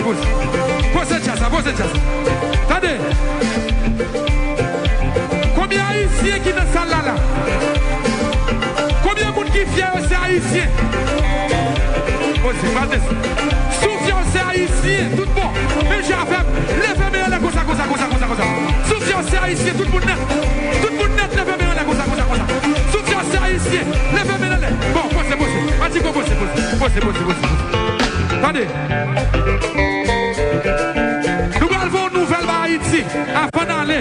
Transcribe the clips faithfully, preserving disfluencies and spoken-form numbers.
Poze. Poze djaz la, poze djaz la. Tande. Konbyen Ayisyen ki nan sal la la? Konbyen moun ki fyè yo se Ayisyen? Poze, pa desann. Si w fyè w se Ayisyen, tout bon. Menm jan avè m, leve men anlè konsa, konsa, konsa, konsa, konsa. Si w fyè w se Ayisyen, tout moun nèt. Tout moun nèt, leve men anlè konsa, konsa, konsa. Si w fyè w se Ayisyen, leve men anlè. Bon, poze, poze. Atiko, poze, poze. Poze, poze, poze, poze. Tande. Nou pral fè yon nouvèl ba Ayiti. Avan n ale.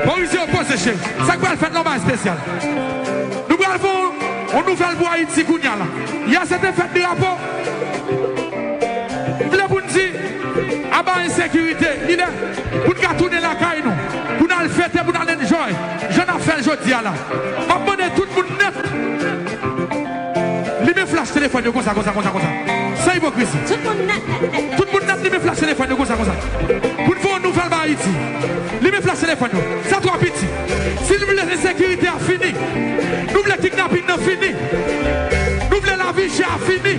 Morizye, poze, cheri. Sa k pral fèt la, yon bagay espesyal. Nou pral fè yon, yon nouvèl pou Ayiti kounye a la. Yè se te fèt drapo. M vle pou n di, aba ensekirite, li lè pou n ka tounen lakay nou, pou n al fete, pou n al enjoy, jan n ap fè l jodi a la. M ap mande tout moun nèt, limen flach telefòn yo konsa, konsa, konsa, konsa. San ipokrizi. Tout moun nèt, nèt, nèt. Tout moun nèt, limen flach telefòn yo konsa, konsa. Pou n fè yon nouvèl ba Ayiti. Limen flach telefòn yo. Sa twò piti. Si nou vle ensekirite a fini, nou vle kidnapin nan fini, nou vle lavi chè a fini,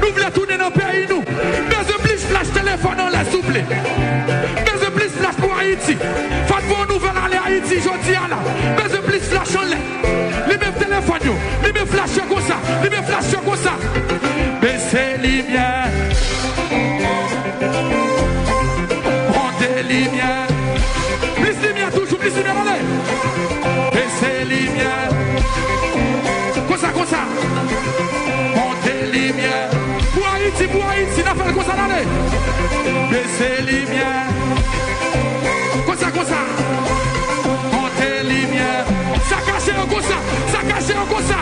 nou vle tounen nan peyi nou, bezwen plis flach telefòn anlè, souple. Bezwen plis flach pou Ayiti. Fò n fè yon nouvèl ale Ayiti jodi a la. Bezwen plis flach anlè. Limen telefòn yo. Limen flach yo konsa. Limen flach yo konsa. Bese limyè. Monte limyè. Plis limyè toujou, plis limyè, ale. Bese limyè. Konsa, konsa. Monte limyè. Pou Ayiti, pou Ayiti, n a fè l konsa, n ale. Bese limyè. Konsa, konsa. Monte limyè. Sakaje yo konsa, sakaje yo konsa.